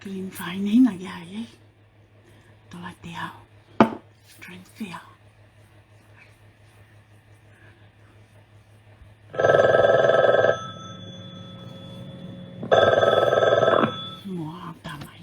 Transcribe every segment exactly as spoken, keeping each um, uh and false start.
Clean fine hina ki ai, ē. Tola te au. Transfer. Mo au tamai.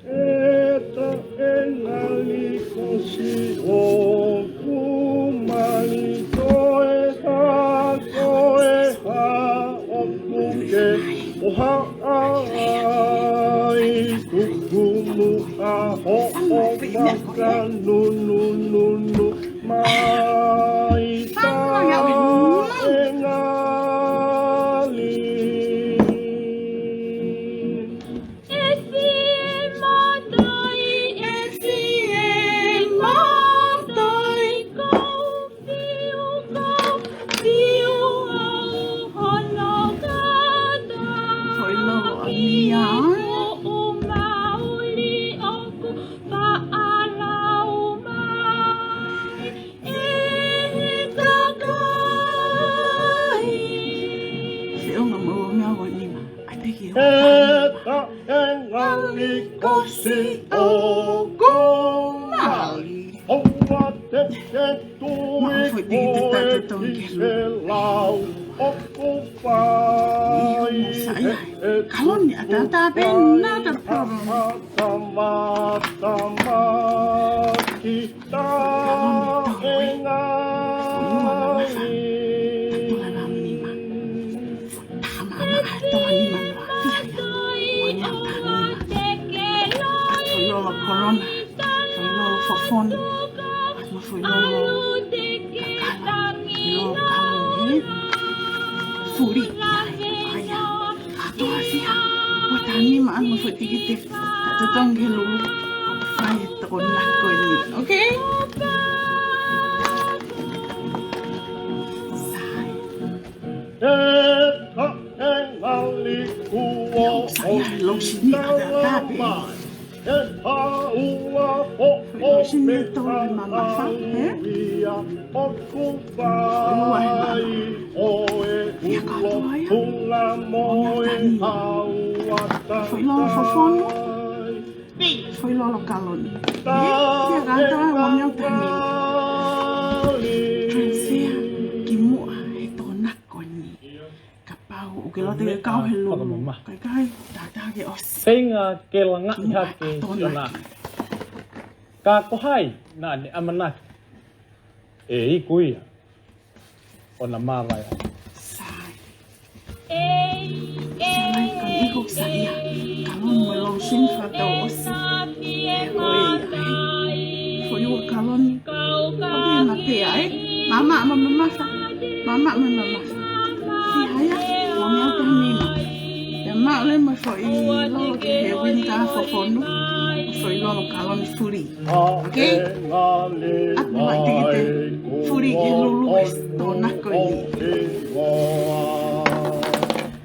ʻE taʻengali ko siʻoku mali, ko e hā, ko e hā ʻoku ke ʻoha ai, tuku muʻa hoʻo maka, nunununu mai taʻengali. ʻE fie matai, ʻe fie matai, kou fiu, kou fiu au hono kātaki. Foʻi lolo ʻa Mia. Kuo u mauli ʻoku faʻa lau mai. ʻE kakai. Feʻunga mo e ua meʻa ua nima. I think you. ʻE taʻengali ko siʻoku mali. ʻOua te ke tui ko e kiʻi felau ʻoku fai. Kaloni, ʻatā pē, not a problem. Tamata maki. Taʻengali. Foʻi lolo kalona. Foʻi lolo fofonu. Foʻi lolo kakala. Foʻi lolo kalona. Fuli. Ia, ia. Kātoa sia. Ua taha nima ʻa mo e foʻi tikite. Taʻetotongi he lulu. Fai e tokonaki ko eni. Okay? Sai. ʻE taʻengali kuo ʻosi tala mai. ʻE haʻu ʻa hoʻo mekauʻau ia. Sai, lotion ia tau mamafa, ē? ʻOku fai ʻo e ulo pula mo e hauata. Foʻi lolo fofonu. Foʻi lolo kaloni. Ē? Kia kātoa, ua meʻa ʻo taha nima. Transfer ki muʻa he tokonaki ko eni. Kapau ʻoku ke loto ke kau he lulu. Kaikai, tātā ke ʻosi. Feinga ke langaʻi hake siʻona. Ka ko hai naʻa ne ʻamanaki ʻe iku ia ʻo na māvae ai. Sai. Sai, ka iku sa ia. Kaloni mo e lotion fakatau ʻosi. Ko e ia. Foʻi ua kaloni. Ko e ia na pea, ē? Mama, mama, mama. Mama, mama, mama. Ki haia, mami au taha nima. Ia maʻu leva mo e foʻi lolo ki he winter fofonu. Foʻi lolo kaloni fuli. Okay? ʻApi mai tikite fuli he lulu he tokonaki ko eni.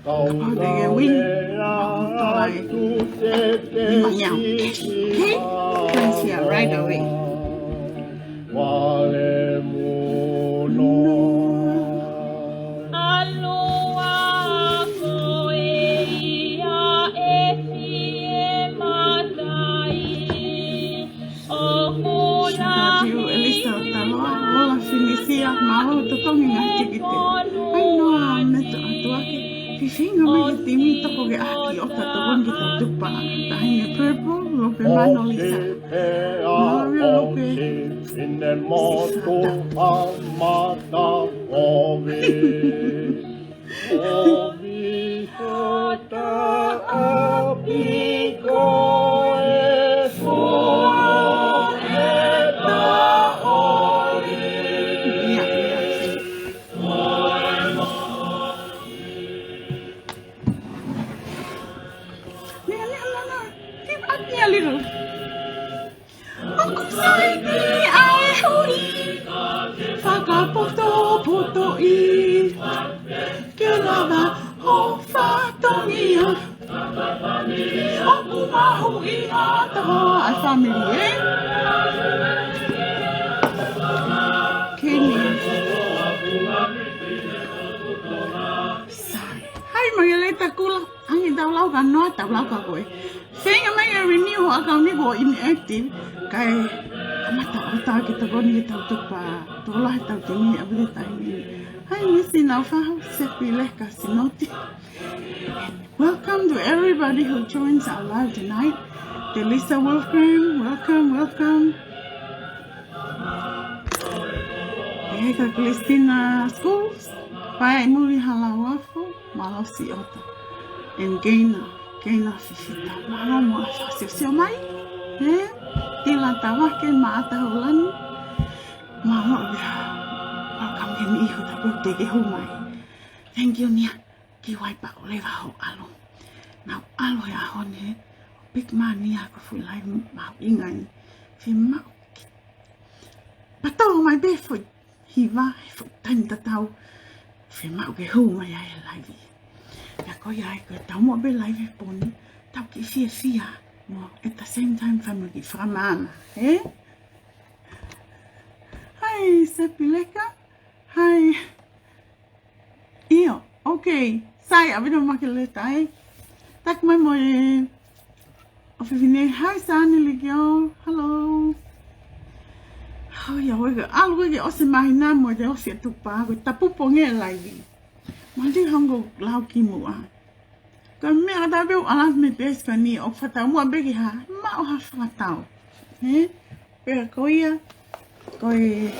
Kapau te ke win, ʻoku tola e nima ngeau cash. Okay? Transfer right away. Vale muno. ʻAloʻofa ko ia ʻe fie matai. Shout out to you, Elisa Taloa, Lola Finisia, mālō totongi ngaahi tikite. Ai noa, meto atu ake. Fifinga mai he timi toko ke ʻaki ʻo ka tokoni ki tau tupa. Taʻahine Purple, Lope Mano Lisa. Mālō Lope. Sifata. ʻOku ʻi hota ʻapi ko e fua ʻe taʻoli. Ia, ia. Nea, nea, nea, nea. Give Ania liru. ʻOku sai pē ʻa e hui fakapotopotoʻi ke lava ho fatongia. ʻOku mahuʻinga taha ʻa e family, ē? Keni. Sai. Hai, Magaleta Kula. Angi tau lau ka noa, tau lau ka koe. Feinga mai e renew ʻakauni ko e inactive, kae kamata ʻo tā ke tokoni ke tau tupa, tō lahi tau temi ʻa vile taimi. Hai, Misi Naufahu, Sepi Leka Sinoti. Welcome to everybody who joins our live tonight. Delisa Wolfgram, welcome, welcome. Eka Christina Schools, Pae Muli Halauafu, Malosi Oto. And Gaina, Gaina Fifita. Mālō mo e fakasiosio mai. Ē? Tila Tavake, Maata Holani. Mālō ia. Welcome ke ni iho ta ko te ke hū mai. Thank you, Nia. Ki wai pa o leva ho ʻalu. Nau ʻalu he ʻaho ni, big man ia ko fui lai mau inga ni. Fiemaʻu ke patolo mai pē foʻi hiva, he foʻi taimi tatau. Fiemaʻu ke hū mai ai e laivi. Ia ko ia ai ko e tau mo pē laivi poni. Tau kiʻi fiefia. Mo, at the same time, fai mo kiʻi fakamāna. Ē? Hai, Sepi Leka. Hai. ʻIo, okay. Sai, ʻa vino Magaleta, ē. Taki mai mo e ʻofefine. Hai, Sani Likio. Hello. Hoi, ia, hoi, ka ʻalu ke ʻosi māhina mo te ʻosi e tupa, ko e tapu ponge laivi. Mati hongo lau ki muʻa. Ka meʻa ka tape u ʻalu mei pēsi ka ni ʻo fakataumuʻa pē ki ha, maʻu ha fakatau. Ē? Pea ko ia, ko e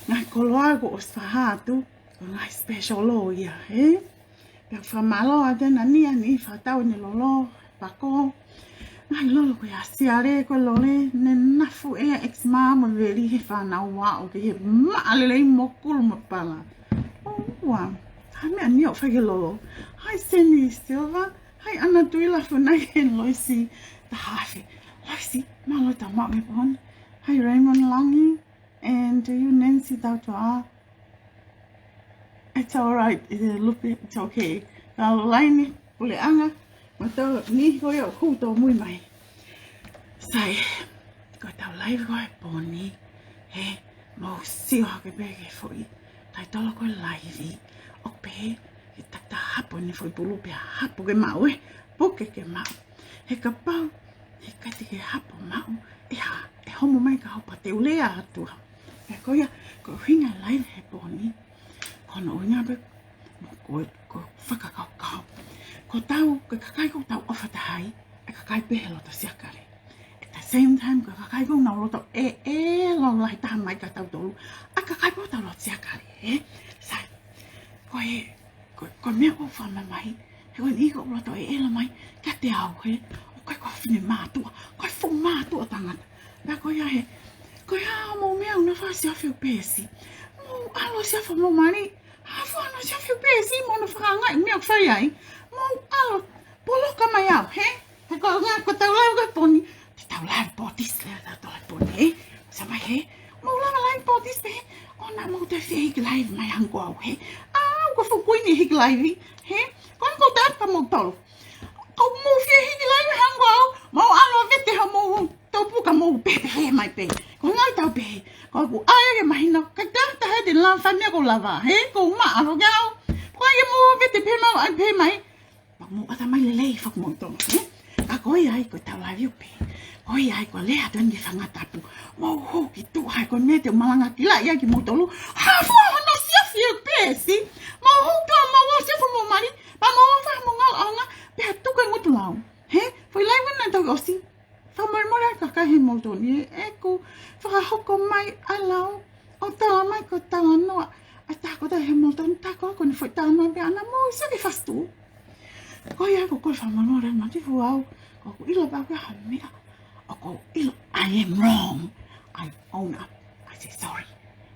ngaahi koloa ko ʻosi faha atu, ko e ngaahi special ʻo ia, ē? Pea fakamālō atu ʻa Nia ni fakatau ʻene lolo, pako. Ngaahi lolo ko ia siale, ko e lole, ne nafu ʻe ʻex mā mo veli he fānau ua ʻo ke he maʻa lelei mo kulu mo pala. ʻOua, ha meʻa ni ʻo fai ke lolo. Hai Seni Silva, hai Ana Tuila Funai and Loisi Tahafe. Loisi, mālō tau maʻu e pon. Hai Raymond Langi, and to you Nancy Tautoa. It's all right, it's a little bit, it's okay. Ka laini, puleʻanga, ma tau ni ko ia ʻoku tau mui mai. Sai, ko tau live ko e poni, he, mau sio hake pē ke foʻi, tai tolo ko e laivi, ʻo pē, ke tata hapo ni foʻi pulu pē hapo ke maʻu ē, puke ke maʻu. He kapau, he kati ke hapo maʻu, ʻe hā, ʻe homo mai ka hopa te ulea atua. Ē ko ia, ko hinga live he poni, ko no hinga pē, mo ko, ko fakakaukau. Ko tau, ko e kakai ko tau ʻofa tahai, e kakai pē he loto siakale. At the same time, ko e kakai ko nau loto ʻeʻelo lahi taha mai ka tau tolu. ʻA e kakai ko tau loto siakale, ē? Sai, ko e, ko, ko e meʻa ko fama mai, he ko ni ko loto ʻeʻelo mai, ka te au he, ʻo ko e ko fine mātuʻa, ko e fuʻu mātuʻa tangata. Pea ko ia he, ko ia mo meʻa una fasi afiu pēsi. Mo ʻalu siafa mo mani, Hafo ana siafi pēsi mo na fakanga i meʻa fai ai. Mau ʻalu, poloka mai au, he? He ko ngā ko tau lau ka poni. Te tau lau pōtisi lea tau tau lau poni, he? Sa mai he? Mau lau lau pōtisi pē, he? ʻO na mau te fie hiki laivi mai hango au, he? Au ka fukui ni hiki laivi, he? Ko na ko tau ka mau tolu. Ko mau fie hiki laivi hango au, mau ʻalu vete ha mau Tau puka mou pehē mai pē. Ko ngai tau pehē. Ko aku ai ke mahino. Ka ta ta he te la fa mea ko lava. He ko ma alo ke au. Ko ai ke mou pehē te pehē mau ai pehē mai. Ma mou ʻata mai lelei fak mou tō. He? Ka ko ia ai ko tau la viu pē. Ko ia ai ko lea tuan ke fanga tapu. Mou hū ki tu hai ko mea te malanga ki la ia ki mou tolu. Ha fua hono sia fia pēsi. Mou hū pea mou sia fua mou mali. Pa mou fa mou ngal anga. Pea tuka ngutu lau. He? Fai lai wana tau osi. Fakamolemole ʻa e kakai he Moltoni, ʻeku fakahoko mai ʻa e lau, ʻo tala mai ko e talanoa ʻa e taha ko ē he Moltoni, taha ko ē ko eni foʻi talanoa pē ʻana mo sake fastu. Ko ia ko e fakamolemole ʻa Mati Fuau, ko ʻeku ʻilo pē ko e ha meʻa, ʻoku ou ʻilo, I am wrong, I own up, I say sorry.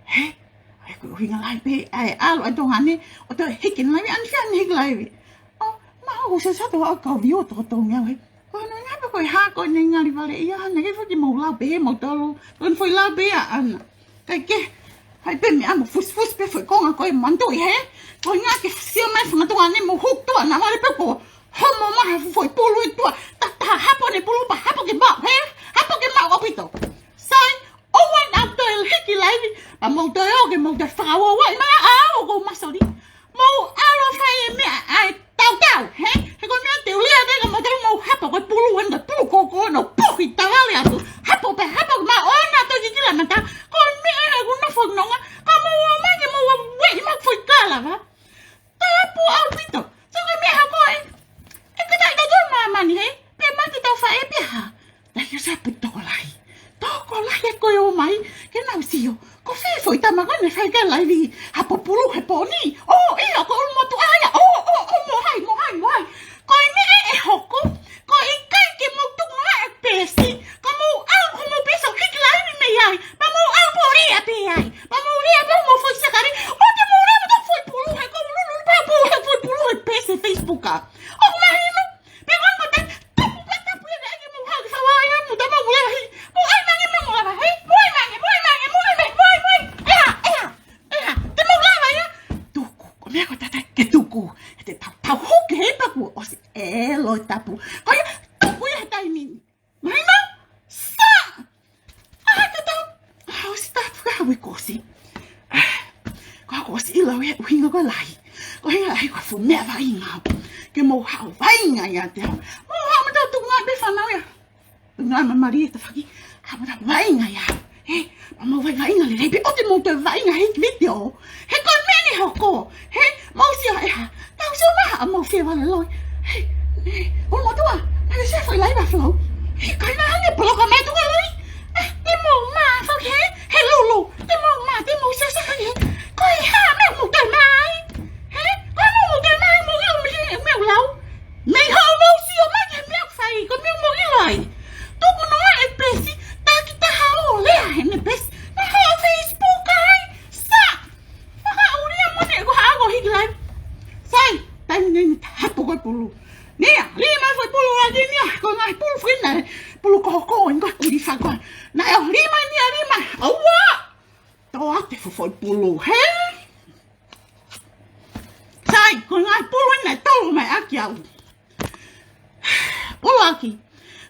He? ʻA ʻeku ʻuhinga lahi pē, ʻa e ʻalu ʻa e Tonga ni, ʻo toe hiki laivi, ʻa e fia ni hiki laivi. ʻO, ma hoku se sato ʻa kau vio toko tongi au he. Ko hono ʻuhinga pē Ko e hā ko eni, ngali vale ia, naʻe ʻikai foki ke mou lau pē ʻe moutolu, ko eni foʻi lau pē ia ʻaʻana. Kae kehe, hai pē meʻa mo fusifusi pē foʻi konga ko ē manatuʻi hē. Ko e ʻuhinga ke sio mai fanga tuʻa ni mo hutua na vale pē ko homo mai ha foʻi pulu ʻi tuʻa. Tata hapo ne pulu pea hapo ke maʻu hē, hapo ke maʻu ʻaupito. Sai, ʻoua naʻa toe hiki laivi, pea mou toe ō ke mou toe fakauauaʻi mai au ʻoku ou māsoli. Mou ʻalu ʻo fai e meʻa ʻa e tautau, hē? He ko e meʻa te u lea atu ai kia moutolu, mou hapo ko e pulu eni, ko e pulu ko ē ʻoku nau puhi tavale atu. Hapo pē, hapo ke maʻu ʻona toe kikila mata. Ko e meʻa ʻoku nofo nonga, ka mou ō mai ke mou ueʻi mai foʻi kalava. Tapu ʻaupito. So ko e meʻa hā ko ē. ʻE kata ʻi ka tō māmani hē. Pea mate tau faʻē pē hā. Naʻe ʻi ai e sapu tokolahi. Tokolahi ē ko ē ō mai. Ke nau sio. Ko fē foʻi tama ko ē naʻe fai ki ai e laivi. Hapo pulu he pō ni. ʻŌ, ʻio, ko ʻUlumotuʻa ia. ʻŌ, ʻō, ʻō, mo hai, mo hai, mo hai. Ko e meʻa ʻe hoko. Ko e ʻikai ke mou tuku mai e peesi. Ka mou ʻalu homou peesi ʻo hiki laivi mei ai. Pea mou ʻalu pē ʻo lea pē ai. Pea mou lea pē homou foʻi sakali. ʻO te mou lea mo e foʻi pulu he ko lulu pē pulu he foʻi pulu he peesi Facebook ʻa. ʻOku mahino. Pea ko e anga ko ē tapu pē tapu ia ke mou hau ki fau ai mo tama mou lea hē. Mou ʻai mai ange mou lava hē. Mou ʻai mai ange, mou ʻai mai ange, mou ʻai mai, mou ʻai mai. ʻEa, ʻea, ʻea. Te mou lava ia. Tuku, ko e meʻa ko e tata ke tuku. He te tau, tau huke he paku ʻosi ʻelo e tapu. Ko ia, tuku ia he taimi ni. Mahino? Sa! ʻA, ka tau. ʻA, ʻosi tapu ka hawi kosi. ʻA, ko ʻosi ʻilo e ʻuhinga ko e lahi. Ko e ʻuhinga lahi ko e fuʻu meʻa vaʻinga. Ke mou haʻu vaʻinga ia te au. Mou haʻu mo tau tuku ngā pē fānau ia. Tuku ngā mamalie ta faki. Haʻu mo tau vaʻinga ia. He, pea mou vaʻingaʻinga lelei pē ʻo te mou toe vaʻinga he vitiō. He ko e meʻa ni hoko. He, mou sio ʻe hā. Tau sio mai ha mou fie vale loi. He, he, ʻUlumotuʻa. Naʻe sio foʻi laivi ʻa Flow. He, kai na hane poloka mai tuka loi. Ē, te mou mā foki he, he lulu. Te mou mā, te mou sio saka he. Ko e hā meʻa mou toe mai. He, ko e hā mou toe mai, mou ʻilo mei he meʻa ʻoku lau. Mei hoʻomou sio mai ki he meʻa ʻoku fai, ko e meʻa mou ʻilo ai. Tuku noa e peesi, taki taha ʻo lea he ne peesi. Naʻe haʻu Facebook ai. Sa! Fakaʻulia mone ko haʻu ʻo hiki laivi. Sai, taimi ni ni hapo ko e pulu. Nia, lima foʻi pulu ʻaki nia, ko e ngaahi pulu foʻi na, pulu ko ko, inga kuli faka. Naʻe ʻo lima nia lima, ʻaua. Toa te foʻi pulu, hē? Sai, ko e ngaahi pulu ena ʻe tolu mai ʻaki au. Pulu ʻaki.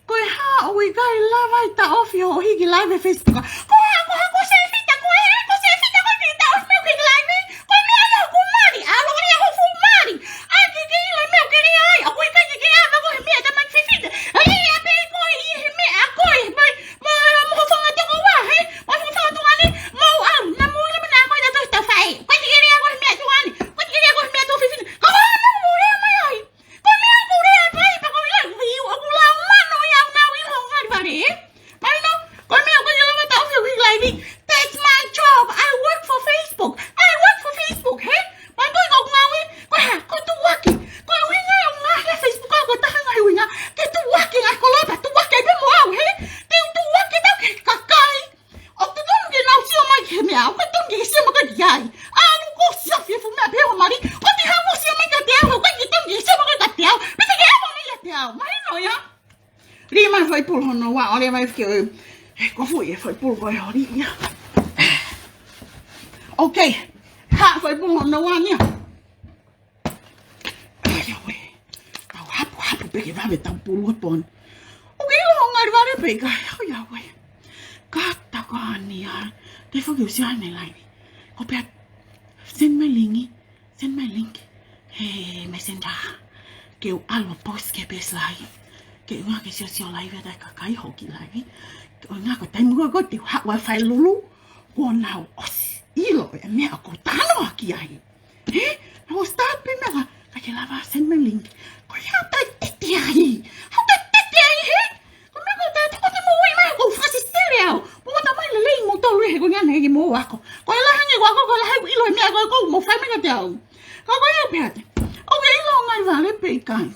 Ko e hā ʻoku ʻikai lava ʻo taʻofi hoʻo hiki laivi he Facebook. Ko e hā, ko e hā, ko Sefita, ko e hā, ko Sefita, ko e hā, taʻofi meʻa hiki laivi. Ko e meʻa ia ʻoku mali, ʻalu ʻo lea ho fuʻu mali. ʻAi ke ke ʻilo e meʻa ʻoku ke lea ai, ʻoku ʻikai ke ke ʻave koe he meʻa tamai fefine. Lea pē koe ʻi he meʻa ko ē, mai, mo, mo ho fanga tokoua, hē? Mo ho fanga tuongaʻane, mou ʻalu, naʻa mou ʻilo mena ko e tato ta fai. Ko e ke lea koe he meʻa tuongaʻane, ko e ke lea koe he meʻa tuofefine. Ka ko e hā mou lea mai ai. Ko e meʻa ʻoku lea mai, pea ko e ʻilo, ʻoku lau mano ia ʻoku nau ʻilo ngali vale, ē? Mahino, ko e meʻa ʻoku ʻikai lava taʻofi hoʻo hiki laivi. That's my job. I work for Facebook. I work for Facebook, hē? Mahino ko ʻeku ngāue, ko e hā, ko e tuʻuaki. Ko e ʻuhinga ʻoku ngāue he Facebook, ko e taha ngaahi ʻuhinga. Ke tuʻuaki ngaahi koloa, pea tuʻuaki ai pē mo au, hē? Te u tuʻuaki atu ki he kakai. ʻOku totonu ke nau sio mai ki he meʻa, ʻoku totonu ke sio mai ki ai. ʻAlu ko e sio fie fuʻu meʻa pē ho mali, ʻoku te haʻu ʻo sio mai kiate au, ʻoku totonu ke sio mai kiate au, pea te ke haʻu mai kiate au, mahino ia. Lima foʻi pulu hono ua, ʻo lea mai fike ʻo, ē, ko fuʻi e foʻi pulu ko e holi ia. Ok, hā foʻi pulu hono ua nia. ʻAi, ʻauē. Tau hapuhapu pē ke vave tau pulu he pō ni. ʻOku ke ʻilo ho ngali vale pē ʻikai. ʻAi, ʻauē. Kātaki ʻeni ā. Te u foki ʻo sio ai mei laivi. Ko e pehē, send my link. Send my link. He Messenger. Ke u ʻalu ʻo post ki he peesi laivi. Ke u ngā ke siosio laivi ʻa e kakai hoki laivi. Ke u ngā ko e taimi ko ē ko ē te u haʻu ai fai lulu. Kuo nau ʻosi ʻilo e meʻa ʻoku ou talanoa ki ai. Hē? Naʻa ku start pē meʻa ka, ka ke lava send me link. Ko ia haʻu ʻo tete ai. Haʻu ʻo tete ai, hē? Ko e meʻa ko ē te, ko te mou ui mai ko e fakasesele au. Mou ʻomai lelei moutolu he ko e ʻuhinga ʻoku mou ako. Ko e lahi ange ʻeku ako, ko e lahi ʻeku ʻilo e meʻa ko ē ʻoku mou fai mai kiate au. Ka ko ia pē ʻa e. ʻOku ke ʻilo ho ngali vale pē ʻikai.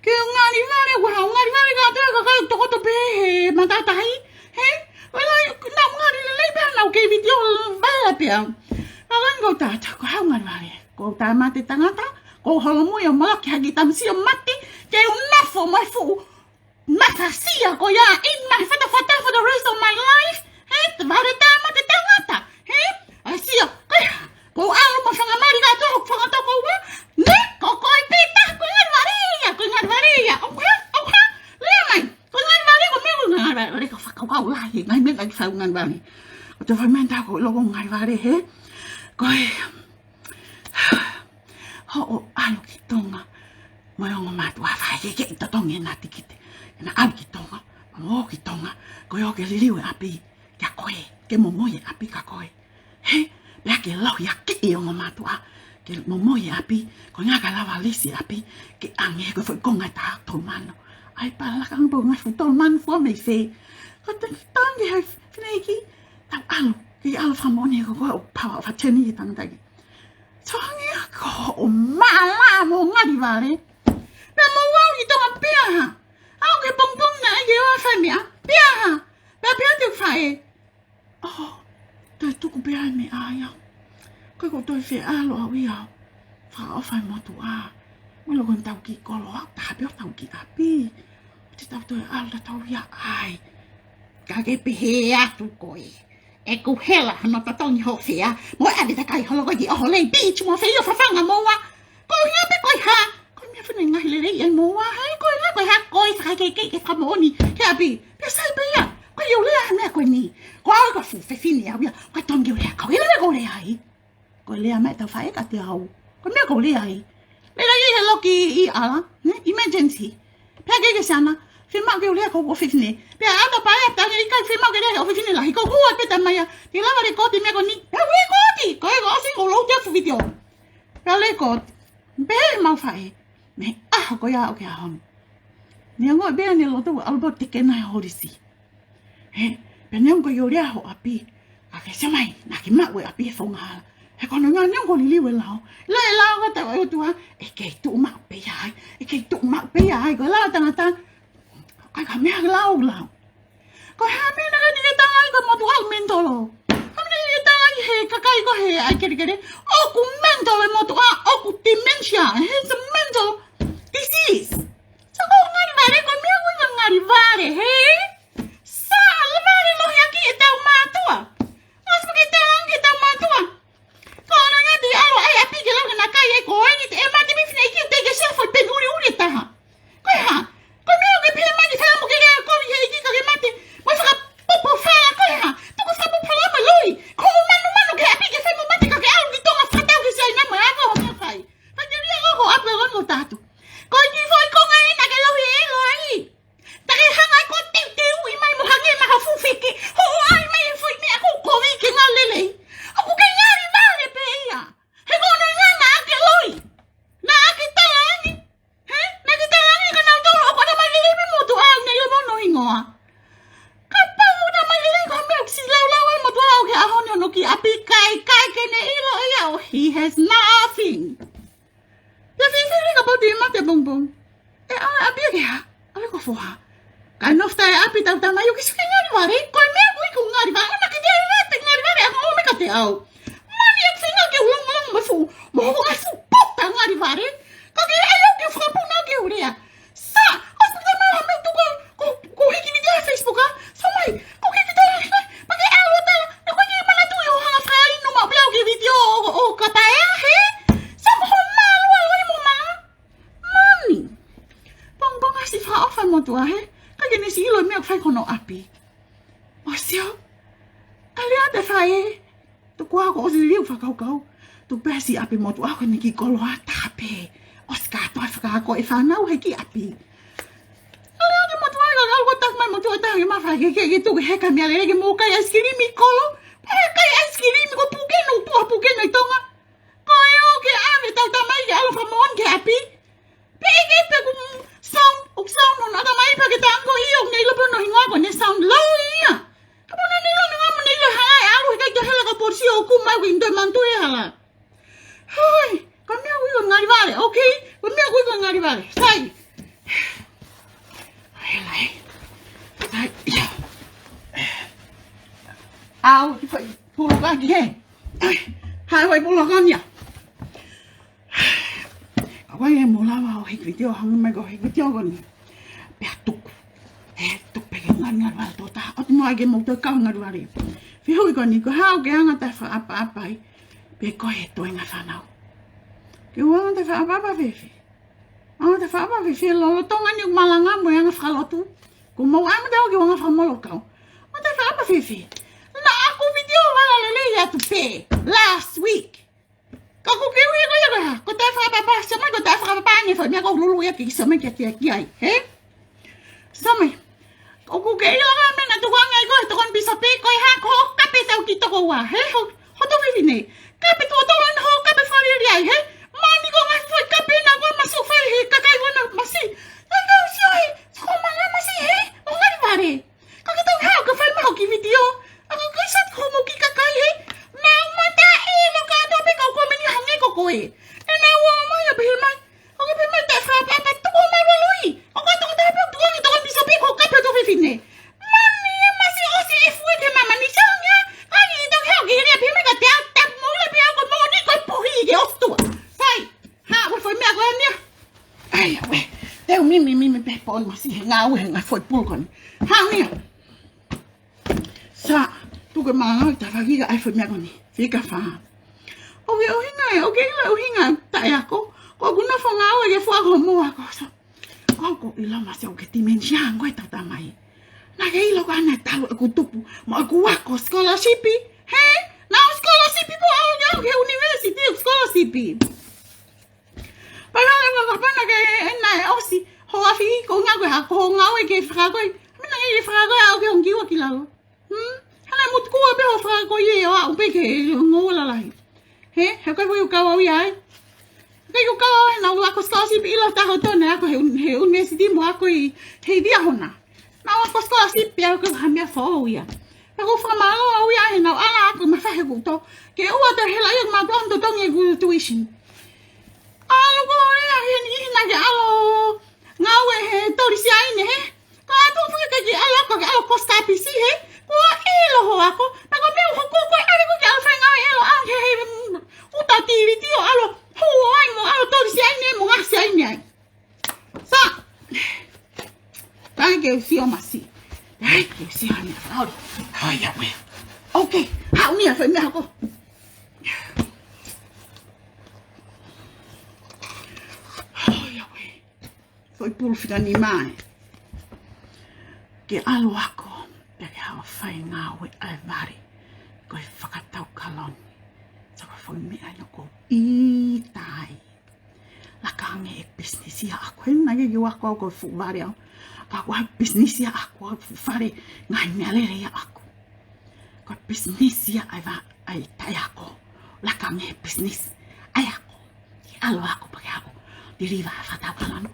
Ke u ngali vale, ua, u ngali vale ka te ka kai tokoto pē he matātahi. Hē? Wala, naʻa u ngali lelei pē naʻa u kei vitiō vale pē au. Ka kai ko tata, ko haʻu ngali vale. Ko tā mate tangata, ko holomui ʻo malaki haki tamasiʻi ʻo mate, ke u nofo mai fuʻu, mai Asia ko ia, in my fatafata for the rest of my life. He, te vale tama te tangata. He, asia, ko ia, ko au mo fanga mali ka to, fanga to ko ua. Ne, ko ko e pita, ko ngā vale ia, ko ngā vale ia. Oka, oka, lea mai. Ko ngā vale, ko me ko ngā vale, ko fakau kau lahi, ngai me ngai fau ngā vale. Ko te fai menta ko loko ngā vale, he. Ko e, hoʻo ʻalu ki Tonga. Mo e ongo mātuʻa fai ke ke totongi e nā tikite. Ke na ʻalu ki Tonga. Mo ki Tonga. Ko e o ke liliu e ʻapi. Kia koe. Ke momoi e ʻapi kia koe. He, pea ke lau ia ke i ongo mātuʻa. Ke momoi e ʻapi. Ko e ngā ka lava lisi e ʻapi. Ke ange ko e foʻi konga tā tolu mano. ʻAi pala ka ngai foʻi tolu mano fua mei fē. Ko te tangi hai fineʻeiki. Tau ʻalu. Ke ʻalu fakamoʻoni ko ko e power of attorney ki tangata ki. Soangi ako o mala mo ngari vale. Pea mo au i Tonga pea ha. Au ke pongpong na ai ke o fai meʻa. Pea ha. Pea pea te fai. Oh, te tuku pea me ai au. Ko ko toi fe alo au i au. Fa o fai motu a. Mo lo kon tau ki kolo au. Ta pea tau ki ʻapi. Te tau toi alo ta tau ia ai. Ka ke pehe atu koe. E ku hela, hano tatongi ho fea. Mo e ave takai holo ko i o holei beach, mo fea o fafanga moa. Ko ia pe ko i ha. Ko mea fune ngahi lelei ai moa. Hai ko ia ko i ha ko i fakakeikei ke fakamoʻoni. Ke ʻapi. Pe sai pe ia. Ko i o lea mea ko ni. Ko au ka fu fefine au ia. Ko tongi o lea ko i lea ko lea ai. Ko e lea mai tau fai ka te au. Ko e meʻa ko lea ai. Lea ai he loki i ala, ne? Emergency. Pea ke ke sana. Fema ke lea ko ko fifine. Pea ata pae ata ke ikai fema ke lea ko fifine lahi. Ko kua peta mai a. Te lava le koti meʻa ko ni. Pea le koti. Ko e ko osi ko lou te fu video. Pea le koti. Pea he mau fai. Me aha ko ia o ke ahon. Ni ango e bea ni loto albo te ke na holisi. He, pea neongo ko i o lea ho ʻapi. Ka ke se mai, na ke maʻu e ʻapi e fonga hala. He ko no ngā neongo liliu e lao. Lao e lao ka te o tua, e kei tuʻu maʻu pē ia ai. E kei tuʻu maʻu pē ia ai, ko e lao tangata. Kai ka mea lao lao. Ko e hā mea na ka ni ke tanga ai ko motu au mentolo. Hā mea na ke tanga ai he kakai ko he ai kerekere. ʻOku mentolo e motu a, ʻoku dementia. He it's a mental disease. So ko ngari vale, ko mea ko ngari vale, he? Sa, la vale lohi aki e tau mātua. Mas ke tau angi e tau mātua. Ko ono ia te alo ai ʻapi ke lau na kai e ko ai te e mate mi fina iki te ke se fo pe uri uri taha. Ko e hā? Ko mea ke pē mai ke fai mo ke lea ko i he iki ka ke mate. Mo fakapopo fala ko e hā? Tuku fakapopo la mo loi. Ko manu manu ke ʻapi ke fai mo mate ka ke au ki Tonga fatau ke sai na mo ako ho mea fai. Ka ke lia ko ho ʻapi ko mo tatu. Ko i ki fo i ko ngai na ke lohi e lo ai. Ta ke hanga ko te te ui mai mo hangē na ha fufiki. Ho ai mai e fui meʻa ko kovi ke ngā lelei. ʻOku ke ngari vale pē ia. He ko no ngā na ke loi. Na ke talangi. He? Na ke talangi ka na tolo ʻoku na mai lelei me motu au nei o mono hingoa. Kapau na mai lelei ko mea si lau lau e motu au ke ahoni ono ki ʻapi kai kai ke ne ilo ia o he has nothing. Pea fifili ka poti mate bongbong. E ala ʻapi ke ha, ala ko foha. Ka nofta e ʻapi tau tamai o ke suke ngari vale, ko e mea kui ku ngari vale, ona ke te ala te ngari vale, anga o me ka te au. Mani e fina ke ulong ulong mo fu, mo fu a fu pota ngari vale. Ka ke ai o ke fapuna ke ulea. Sa, o fu te mea me tu ko, ko, ko iki ni te Facebook a, so mai, ko ke ki te ala, pa ke au ta, na ko ke mana tu o hanga fai, no ma pea o ke video o, o ka pae a, he? Sa ko ho malu a loi mo ma. Mani. Pong pong a si fa o fa mo tu a, he? Ka ke ne si ilo mea fai ko no ʻapi. O sio. Ka lea te fai, he? Tuku ako o si liu fakakaukau. Tuku pea si ʻapi motu ako ni ki kolo a tape. O si kātoa fakaako e fānau he ki ʻapi. Ka lea te motu ai ka kau ko tak mai motu a taha ke ma fai ke ke ke tuku he ka mea lele ke mo kai aisikilimi kolo. Pea kai aisikilimi ko puke no pua puke no i Tonga. Ko e o ke ave tau tamai ke alo fakamoʻoni ke ʻapi. Pe ʻeke pe ku sound, ʻoku sound no nata mai pa ke tango i o nei lo pono hingoa ko ne sound low ia. Ka pono nei lo hingoa mo nei lo hala e alu he kai to hela ka polisi o ku mai wi ndo mantu e hala. Hoi, ko mea ui ko ngari vale, okay? Ko mea ui ko ngari vale. Sai. Hela e. Sai, ia. Au, ki fai pulokaki he. Hai, fai pulokania. Ka wai e mo lava o hiki video, hanga mai ko hiki video ko ni. Pea tuku. Ngaluvale tō taha, ʻoua te mou ʻai ke mou toe kau ngaluvale. Fehuʻi ko eni, ko e hā ʻoku ke anga taʻefakaʻapaʻapa ai, pe ko e toenga fānau. Ke u anga taʻefakaʻapaʻapa fēfē? Anga taʻefakaʻapaʻapa fēfē lolotonga ni ʻeku malanga mo e anga fakalotu? Ko mou anga taʻe ʻoku ke anga fakamolokau. Anga taʻefakaʻapaʻapa fēfē? Naʻa ku vitiō vala lelei atu pē last week. Ka ʻoku ke ui ko ia ko e hā? Ko e taʻefakaʻapaʻapa, sio mai, ko e taʻefakaʻapaʻapa ange foʻi meʻa ko e lulu ia ki sio mai kiate au ki ai, hē? Sio mai. ʻOku ke ʻilo ʻa e meʻa naʻa tuku ange ai ko e tokoni pīsope, ko e hā, ko hoʻo kape tau ki toko ua, hē? Ho, ho tau fefine. Kape tuʻo tolu ʻena hoʻo kape fālili ai, hē? Mani ko e ngaahi foʻi kape na ko e masu fai he kakai ʻoku nau masi. Naʻa tau sio ai, ko e mala masi, hē? ʻO ngalivale. Ka ke tau hao ka fai maho ki vitiō. ʻA ka kai sat ko mo ki kakai he. Nau mata e lo ka to pe kau ko meni hange ko koe. E nau ō mai ʻo pehē mai. ʻO ke pehē mai taʻefakaʻapaʻapa tuku mai loloi. ʻO ka toko taha pe tuku ki toko pīsope ko kape tō fefine. Mani e masi ʻosi e fue te mama ni sanga. Ka ni tau hao ki he pehē mai ka te au tapu mo le pe au ko mo ni ko puhi ke ʻosi tua. Sai. Ha, ua fai meʻa ko e meʻa. ʻAi, ue. Te u mimi, mimi pē pō masi he ngāue he ngaahi foʻi pulu ko eni. Ha, mia. Sa, tuku e malanga ʻi tafaki ka ʻai foʻi meʻa ko eni. Fika fā. ʻOku ke ʻuhinga ē, ʻoku ke ʻilo e ʻuhinga taʻeako. Ko ʻeku nofo ngāue ke fua ko mo ako. Sa, ʻoku ʻilo masi ʻoku ke dementia ango e tau tamai. Naʻa ke ʻilo ka naʻe talu ʻeku tupu mo ʻeku ako scholarship. Hē? Naʻa ʻo scholarship pē ʻo aʻu ki he university scholarship. Pea naʻe ngaahi kapana ke ena e ʻosi. Ho afi ko ngā ko e hā ko ho ngāue ke fakakoi. Mena ke fakakoi au ke ongiwa ki lalo. Hmm? Hana mutu kua pē ho fakakoi e o aʻu pē ke ngoa lalahi. Hē? He kai ko e u kau au ia ai. Kai ko e u kau au ai naʻa ku ako scholarship ʻilo taho tona ako he un-, he university mo ako ʻi he dia hona. Naʻa ku ako scholarship pea ko ha meʻa foʻou ia. Pea ko e fakamālō au ia he naʻa ku ala ako ma fahe kuto. Ke ua te hela ia ma tuan totongi ʻeku tuition. ʻAlu ko ʻole a he ni ina ke ʻalu ngāue he tolisiaine he. Ka atu faka ke ke ʻalu ako ke ʻalu ko stapisi he. Ko e ʻilo ho ako. Pea ko e meʻa hoko ko e ʻalu ko ke ʻalu fai ngāue ʻilo au he he, mm, uta tīviti ʻo ʻalu. Hū ai mo ʻalu tolisiaine mo ngasiaine ai. Sa. Kai ke u sio masi. Kai ke u sio ane. Hoi. Hoi, ia ue. Ok. Haʻu ni a fai meʻa ko. Hoi, ia ue. Foʻi pulu fika nima ē. Ke ʻalu ako. Pea ke haʻu fai ngāue ʻa e vale. Ko e fakataukaloni. Sa ko e foʻi meʻa ʻi loko ʻi tai. Laka ange e business ia ʻaku. He naʻe ʻikai ke u ako au ko e fuʻu vale au. Ka ko e business ia ʻaku, fuʻu vale ngaahi meʻalele ia ʻaku. Ko e business ia ʻa e va-, ʻa e taʻeako. Laka ange e business ʻa e ako. Ke ʻalu ako pea ke ako. Deliver fakataukaloni.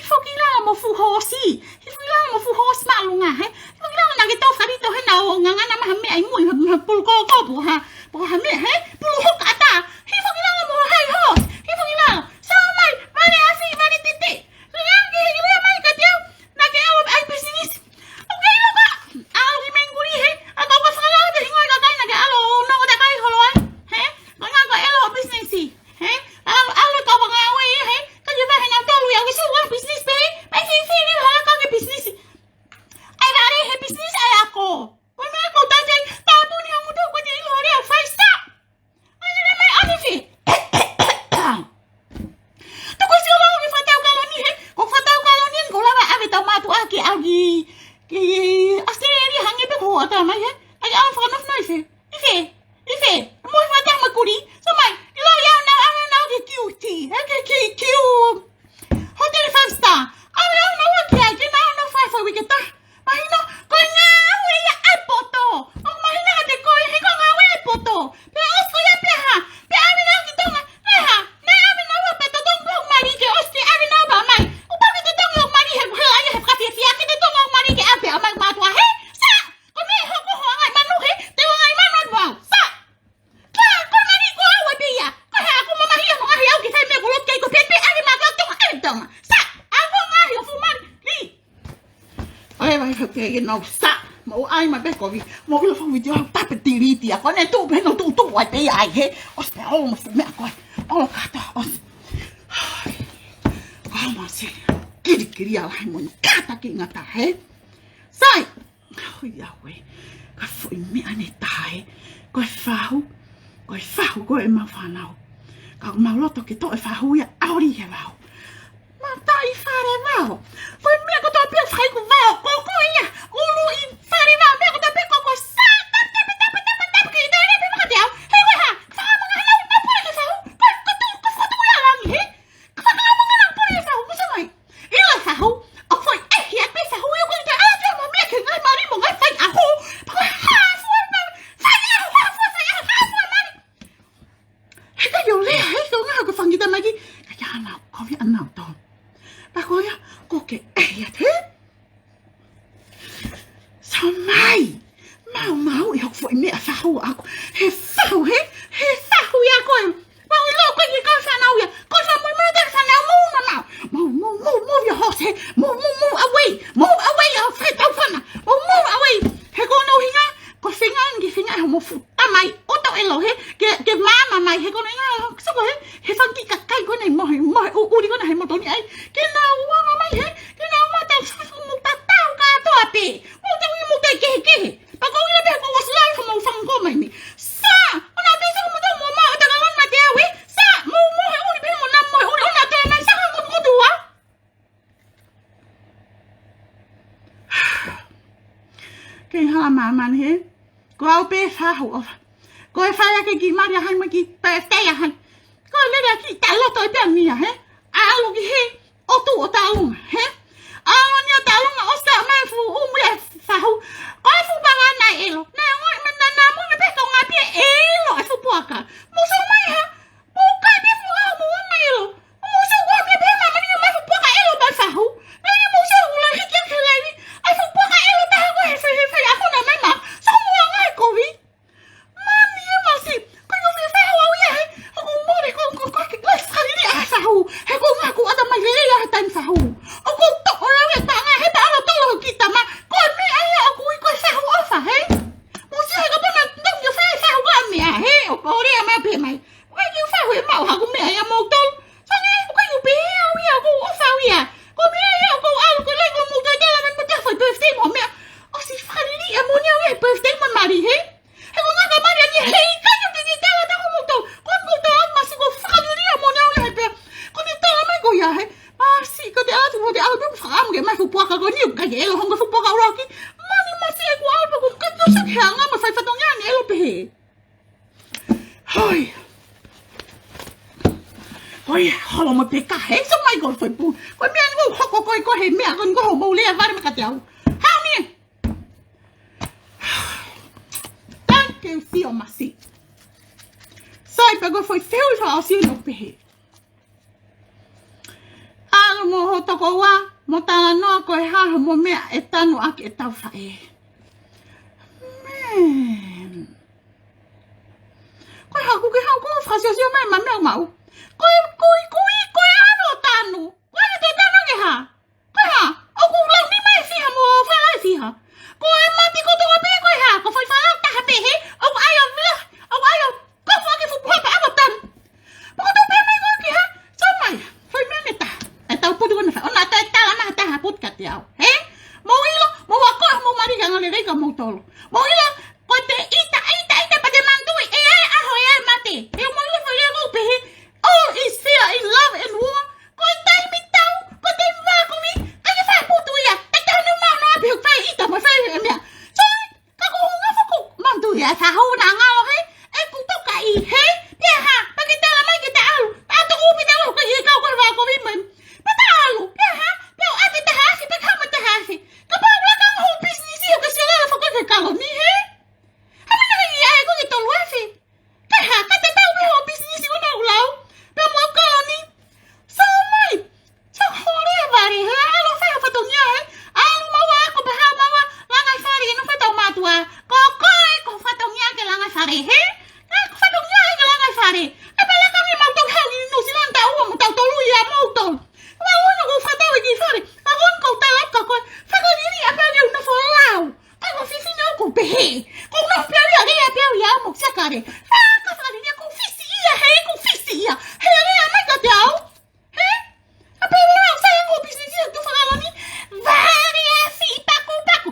Hifo ki lalo mo fuʻu hoosi. Hifo ki lalo mo fuʻu hoosi māʻolunga, hē? Hifo ki lalo naʻa ke tau falito he naʻa ʻo ngangana mai ha meʻa ʻi mui, ha, ha pulu koko, pe ko ha, pe ko ha meʻa, hē? Pulu hoka ʻatā. Hifo ki lalo mo hai hoosi. Hifo ki lalo. Sa mai, vale afi, vale tete. Lea ke hiki lea mai kiate au. Naʻa ke ʻalu ʻai pisinisi. ʻOku ke ʻilo ka. ʻAlu ki menguli, hē? ʻA ka ua fakalao te hingoa ka kai naʻa ke ʻalu ʻo nongo takai holo ai. Hē? Ko ngā ko ʻelo pisinisi. Hē? ʻAlu, ʻalu ka ua ngāue, hē? Ka ke vahe na tolu ia, ke sua pisinisi pē. Mai fifili hala ka ke pisinisi. ʻAi vale he pisinisi ʻai ako. Ko e meʻa ko tau tei, tāpuni ha mutu ko te ʻilo lea fai sa. ʻAi le mai ʻanefi. Toko sio lau ni fakataukaloni he, ko fakataukaloni ko lava ʻave tau mātuʻa ke ʻalu ki, ki ʻAositelēlia hangē pē ko hoʻo ʻatamai he. ʻAi ʻalu fakanofo nai fe. ʻI fē, ʻi fē, mo e fata mo e kuli, so mai, ʻilo ia na ʻave na ke kiu ti, he ke ki kiu. Hoteli five star, ʻave au na ua ki ai, ke na ʻalu na fai fai uike taha. Mahino, ko e ngāue ia ʻa e poto. ʻO mahino kiate koe, he ko e ngāue ʻa e poto. Pea ʻosi ko ia pea hā, pea ʻave na ki Tonga, na hā, na ʻave na ua pea totongi ʻo mali ke ʻosi ke ʻave na ua mai. ʻO pau ke totongi ʻo mali he, he, he, he fakafiefia, ke totongi ʻo mali ke ʻave ʻa mai mātuʻa he, sa! Ko e meʻa hoko ho angai manu he, te u angai manu atu au. Sa! Ka, ko e mali ko au ʻa e pē ia. Ko e hā ko mamahi ʻa mo ngahi au ke fai meʻa ko lotu kei ko pepe ʻave ma ka Tonga, ʻave Tonga. Sa! ʻA ko ngahi ʻo fuʻu mali. Ni. ʻAi mai fake ke nau sa. Mo ʻai mai pē kovi. Mo ʻilo fau video au tape delete ia. Ko ne tu pē no tu tu ai pē ai he. ʻOsi pē ʻolo mo fuʻu meʻa ko ē. ʻOlo kata ʻosi. Ko masi. Kiri kiri ala he mo ni kata ki ngata he. Sai! ʻOiauē, ko e foʻi meʻa ʻeni ʻe taha ē. Ko e fahu, ko e fahu ko ē ʻemau fānau. Ka ʻoku mau loto ke toʻo e fahu ia ʻo ʻalu he vao. Mataʻi fale vao. Ko e meʻa kotoa pē ʻoku fai ʻoku vao. Ko ko ia, ʻulu ʻi fale vao. Meʻa kotoa pē ko ko sa, tapu, tapu, tapu, tapu, tapu, ki te ne pe maka te au. He ko e hā, fakaʻamu ngā lau, na pule ke fahu. Ko, ko tu, ko fatu ia langi, he. Ka fakaʻamu ngā lau pule ke fahu, mo sa mai. ʻIlo e fahu, ʻoku foʻi ʻehi atu pē fahu ia ko e te ʻalu atu mo meʻa ke ngaahi mali mo ngaahi faiʻaho. Pea ko e hā fua mali, faiʻaho, hā fua faiʻaho, hā fua mali. He ʻikai ke u lea, he ko e ngaahi ko e fanga kiʻi tamaki. Ka ia ana, ko ia ana to. Pea ko ia, ko ke ʻehi atu, he? Sa mai, mau, mau, ʻi hoku foʻi meʻa fahu ʻaʻaku. He fahu, he, he fahu ia ko ē. Mau ʻilo ko e kiʻi kau fānau ia. Ko e fānau, mau, mau, kau fānau, mau, mau, mau. Mau, mau, mau, mau, ia hose. Mau, mau, mau, away. Mau, away, ʻa fai tau fana. Mau, mau, away. He ko hono ʻuhinga, ko e feinga ʻeni ke feinga homo fuʻu tamai ʻoku tau ʻilo he, ke, ke maama mai, he ko hono ʻuhinga, so ko he, he fanga kiʻi kakai ko eni mohe, mohe ʻuʻuli ko ena he motu ni ai, ke nau ʻomai he, ke nau ʻomai tau fafu mo tatau kātoa pē, mo tau ʻi mo tau kehekehe. Pea ko ʻilo pē ko e ʻosi lau ko mau fanga ko mai ni. Sa, ʻona pē sa mo tau mo ma, ʻo tau kawan ma te awe, sa, mo mohe ʻuli pē mo na mohe ʻuli, ʻona tau mai sa ko ko tua. Kei hala māmani he. Ko au pē fahu ʻofa. Ko e fai ake kiʻi mali ʻa hai mo e kiʻi birthday ʻa hai. Ko e lele ʻa kiʻi taʻeloto ʻi pea mia he. ʻAlu ki he ʻotu ʻo Talunga he. ʻAlu ni ʻa Talunga ʻo sa mai fuʻu ʻumu ia fahu. Ko e fuʻu panga naʻe ʻilo. Naʻe ngoi ma na na mo na pē ko ngā pia ʻilo e fuʻu puaka. Mo sa mai ha. Mo kai pē fuʻu ʻaho mo ʻona ʻilo. Mo sa ua mia pē ma mani ma fuʻu puaka ʻilo ma fahu. Nani mo sa ula hiki ake lai ni. ʻAi fuʻu puaka ʻilo taha ko he fai, he fai ʻaho na mai ma. Sa mo anga he kovi. Mani e masi. Ko ʻio fai fahu au ia he. Ko mole ko, ko, ko, ko, ko, fali ni ʻa fahu. He ko ngā ko ata mai lele ia he taimi fahu. ʻOku toʻo lau ia panga he palo tolo ki tama. Ko e meʻa ia ʻoku ui ko e fahu ʻofa he. Mo si he ka pana tau ia fai fahu ua mia he. ʻOku ʻole a mea pē mai. ʻOku ʻikai ke u fahu e mau haku meʻa ia moutolu. Sa nge, ʻoku ʻikai ke u pehē au ia, ʻoku ou ʻofa au ia. Ko e meʻa ia, ʻoku ou ʻalu, ko e lahi ko moutolu e tala mai mo te fai birthday mo meʻa. ʻOsi fakaliliʻa moʻoni au ia he birthday mo mali he. He ko ngā ka mali ʻa ni he ʻikai ke te te tala ta ko moutolu. Ko ʻoku ou tala masi ko fakaliliʻa moʻoni au ia he pea. Ko te tala mai ko ia he. Masi, ko te atu, ko te atu, ko fakamu ke mai fuʻu puaka ko ni, ʻikai ke ʻilo hongo fuʻu puaka ʻuluaki. Mani masi e kua ʻalu, ko ka tau sa ke hanga, ma fai fatongia ni ʻilo pehē. Hoi. Hoi, holo mo te ka he, so mai ko fai pu. Ko e meʻa ni ko hoko ko e ko he meʻa ko ni ko homo lea vale ma ka te au. Hao ni. Thank you, Sio Masi. Sai pē ko fai feu i fa o si no pehē. ʻAlu mo ho tokoua, mo talanoa ko e hā homo meʻa ʻe tanu ʻaki ʻetau faʻē. Man. Ko e hā kuo ke hao ko fakasiosio mai ma meʻa mau. Ko e, ko e, ko e, ko e ʻalu ʻo tanu. Ko e te tanu ke hā. Ko e hā, ʻoku lau nima ʻe fiha mo fala ʻe fiha. Ko e mati kotoa pē ko e hā, ko fai fala taha pē he, ʻoku ʻai ʻo vila, ʻoku ʻai ʻo kofu ake fuʻu puha pea ʻalu ʻo tanu. Pea ko tau pē mai ko ki hā, sa mai, fai meʻa ne taha. ʻE tau putu ko na fai, ʻona te tala na taha putu ka te au. He? Mou ʻilo, mou ako, mou mali ka ngale lei ka moutolu. Mou ʻilo, ko te ʻita, ʻita, ʻita, pea te manatuʻi, ʻe ʻi ai e ʻaho, ʻe ʻi ai e mate. He mou ʻilo, fai ʻe ngau pehē, all is fair in love and war. Ko e taimi tau, ko e taimi vākovi, ʻikai ke fai putu ia. Te tau ne mau noa pē fai ʻita mo fai e meʻa. So, ka ko hunga fuku, manatuʻi ia, sa hou na ngalo he, ʻe ku toka ʻi he, pea hā, pea ke tala mai ke ta ʻalu, ta to upi ta ʻalu, ka ʻi he kau ko e vākovi mai. Pea ta ʻalu, pea hā, pea ʻo ʻate taha afe, pea ka mo taha afe. Kapau ʻoku laka ho business ʻo ke sio lalo fako ke kalo ni he. Hā mai na ia ʻe ko ke tolu afe. Ka hā, ka te tau pē ho business ʻo na ulau. Pea mo kalo ni. So mai. So hore vale, he ʻalu fai ho fatongia he. ʻAlu maua ako pē hā maua. Langai fale, no fai tau mātuʻa. Ko koe, ko fatongia ke langai fale he. Ka ko fatongia he ke langai fale. ʻE pē laka me mau tau hau ʻi New Zealand ta ua mo tau tolu ia mau tolu. Mau ono ko fatau e ki fale. Mau ono ko tala ka koe. Fakaliliʻa pē au ia ʻo nofo lau. Ka ko fifine ʻoku pehē. Ko nofo pē au ia, lea pē au ia mo sakare. Fakafakaliliʻa ko fisi ia, he ko fisi ia. He lea mai ka te au. He? A pē lau sa ia ko business ia tu fakaloni. Vale a si paku paku.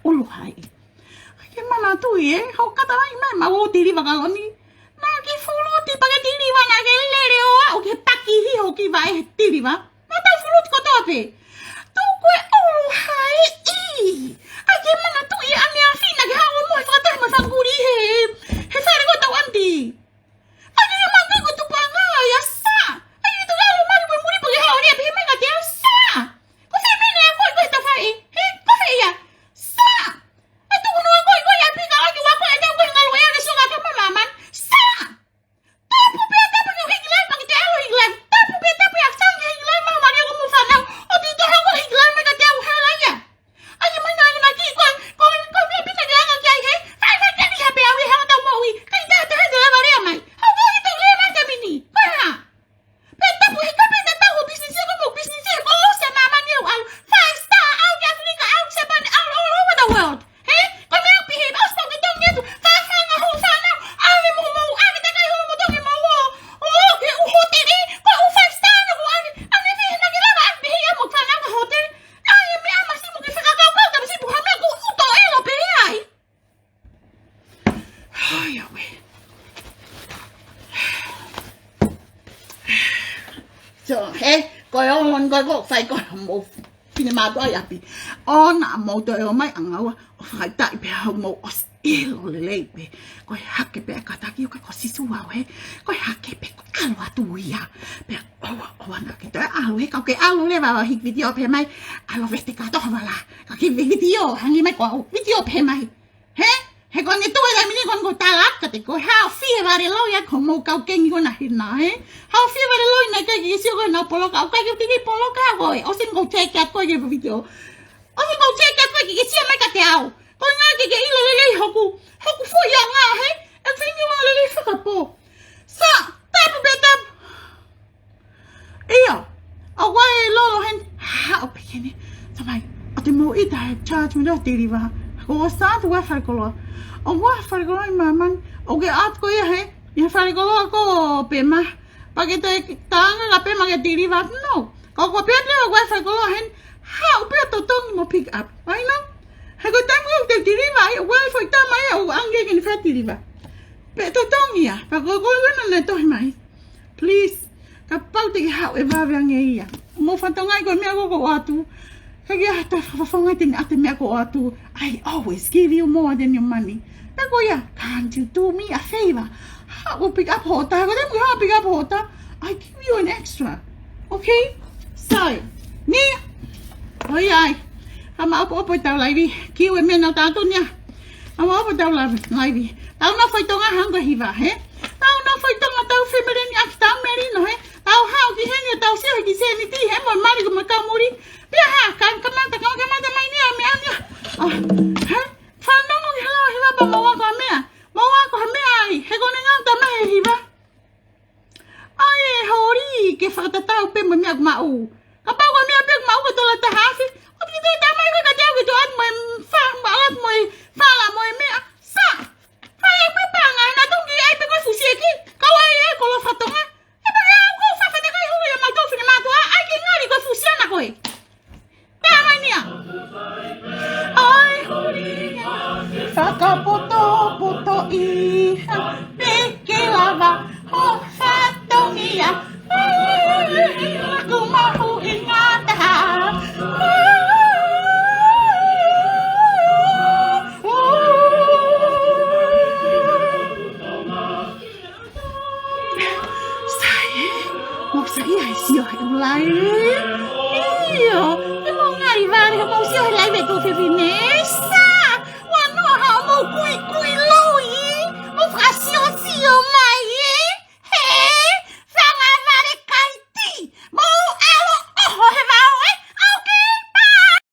ʻUluhai. ʻIkai ke manatuʻi ē, hoʻo kata mai mai, mau ō tiliva kaloni. Naʻa ke fuluti pea ke tiliva, naʻa ke lele ʻo aʻu ki he taki hiho ki vaʻe he tiliva. Naʻa tau fuluti kotoa pē. Tuku e ʻuluhai ē. ʻIkai ke manatuʻi ʻaneafi naʻa ke haʻu mo e fakataha mo e fanga kulī he, he fale ko ē ʻa tau ʻaniti. ʻIkai ke manatuʻi ko e tupuʻanga ia, Sā. ʻIkai ke tuku ʻalu mai mo e muli pea ke haʻu ʻo lea pehē mai kiate au, Sā. Ko fē meʻa naʻe akoʻi koe he tafaʻi? He ko fē ia? Sā. ʻE tuku noa koe, koe ia pika ʻaki ua koe ʻe tau koe ngalo ʻe ane suka ka mamaman. Sā. Tapu pē tapu ke hiki laivi pea ke te ʻalu hiki laivi. Tapu pē tapu ia, Sā, ke hiki laivi mai, Malia, ko homo fānau. ʻOua te ke toe haʻu ʻo hiki laivi mai kiate au, hala ia. ʻAi, mai na, na ki, ko, ko, ko e meʻa pē naʻa ke anga ki ai, hē? Fai, fai, ke ni ha pē au ʻi he anga ʻetau moʻui. ʻIkai ke ʻi ai ha taha te lava lea mai. Haʻu ʻo ʻi ai ʻetau lea mai ka mini. Ko e hā? Pea tapu he ka pē tatau ho business ia, ko homo business ia, ko ʻosi ʻa māmani ʻo ʻalu. Five star, ʻalu ki ʻAfilika, ʻalu ki Siapani, ʻalu all over the world. Hē? Ko e meʻa pē he ʻosi pau ke tongi atu. Fafanga hoʻo fānau, ʻave mo hoʻomou ʻave, takai holo mo tongi mo ō. ʻO ō ki he ʻū hōtele, ko e ʻū five star naʻa mou ʻave. ʻAneafi naʻa ke lava ʻave pehē ia mo e fānau ki he hōtele. ʻAi, e meʻa masiʻi mo ke fakakaukau, ka masiʻi puha meʻa ko ʻuto ʻelo pē ai. Ai, ʻauē. So, hē, ko e ongo ko ē ʻoku fai ko ē ʻa hoʻomou finemātuʻa ʻi ʻapi. ʻOua naʻa mou toe ō mai ʻangaua ʻo fakaʻitaʻi pē hoʻomou ʻosi ʻilo lelei pē. Ko e hake pē ʻa e kātaki ʻoku ʻikai ko Sīsū au, hē. Ko e hake pē, ko e ʻalu atu ia. Pea ʻoua, ʻoua naʻa ke toe ʻalu, hē. Ka ke ʻalu leva ʻo hiki vitiō pehē mai, ʻalu vete kātoa vala. Ka ke vitiō, hangē mai ko au, vitiō pehē mai. Hē? He ko ʻene tuʻu e taimi ni ko ʻene ko tala atu kiate koe, haʻu ʻo fie vale loi atu hoʻomou kau kengi ko ena hina, hē? Haʻu ʻo fie vale loi naʻe ʻikai ke ke sio koe ʻenau poloka, ʻoku ʻikai ke ke poloka koe, ʻosi ʻene ko check atu koe ki he vitiō. ʻOsi ʻene ko check atu koe ke ke sio mai kiate au. Ko e ʻuhinga ke ke ʻilo lelei hoku, hoku foʻi anga, hē? ʻE feinga lelei fakapō. Sā, tapu pē tapu. ʻIo, ʻoku ʻi ai e lolo heni, haʻu pē ki heni. Tamai, ʻoua te mou ʻita he charge mo e tiliva. Ko e Sā, tuku e fale koloa. ʻOku ʻi ai e fale koloa ʻi māmani, ʻoku ke ʻatu ko ia hē, ʻi he fale koloa ko Pema. Pea ke toe tānaki ʻa Pema ke tiliva. No, ko ko pē atu leva ko e fale koloa heni, haʻu pē ʻo totongi mo pick up. Ai no? He ko e taimi ʻoku te tiliva ai, ʻoku ʻi ai e foʻi tama ia ʻoku ʻange ke ne fai tiliva. Pea totongi ia, pea ko e koloa naʻe tohi mai. Please, kapau te ke haʻu ʻe vave ange ia. Mou fakatokangaʻi ko e meʻa ko ē ʻoku ʻoatu. Ka ke ʻai ha toe fakafofonga te ne ʻai e meʻa ko ē ʻoatu. I always give you more than your money. Pea ko ia, can't you do me a favor? Haʻu ʻo pick up hoʻo ʻota. Ko e taimi ke haʻu ʻo pick up hoʻo ʻota, I give you an extra. Okay? So, ni, ʻoi ai. Ka maʻopoʻopo ʻetau laivi. Kiu e meʻa naʻa tau nia. Ka maʻopoʻopo ʻetau laivi, laivi. Tau nofo ʻi Tonga hangē ko e hiva, hē? Tau nofo ʻi Tonga, tau family ni ʻaki tau melino, hē? Tau haʻu ki heni ʻo tau sio he kiʻi sēniti, hē? Mo e mali ko e maʻu muli. Pea hā, ka kamata, ka kamata mai ni ʻa e meʻa ni. ʻO, hē? Fanongo ki he lau ʻa e hiva pea mou ako ha meʻa. Mou ako ha meʻa ai, he ko ʻene ngata mai e hiva. ʻAi e holi ke fakatatau pē mo e meʻa ʻoku maʻu. Kapau ko e meʻa pē ʻoku maʻu ko e tola taha afe, ʻoua te ke toe tā mai koe kiate au ke toe ʻatu mo e fa-, mo e ʻatu mo e fala mo e meʻa. Sā, fai e meʻa paʻanga, naʻa tau ki ai pē ko e fusi ʻe ki, kau ai e koloa fakatonga. He pea ʻoku ou fakafanongo ai hulu ia mautolu finemātuʻa, ʻai ke ngali ko e fusi ʻana koe. Pea mai nia. ʻAi huli ia. Fakapotopoto ʻi ha peke lava ho fatongia. ʻAi, ʻoku mahuʻinga taha. Sai, mou saiʻia he sio he ʻū laivi. ʻIo, ke mou ngali vale, mou sio he laivi ʻa e tuofefine. Sā, ua noa haʻamou kuikui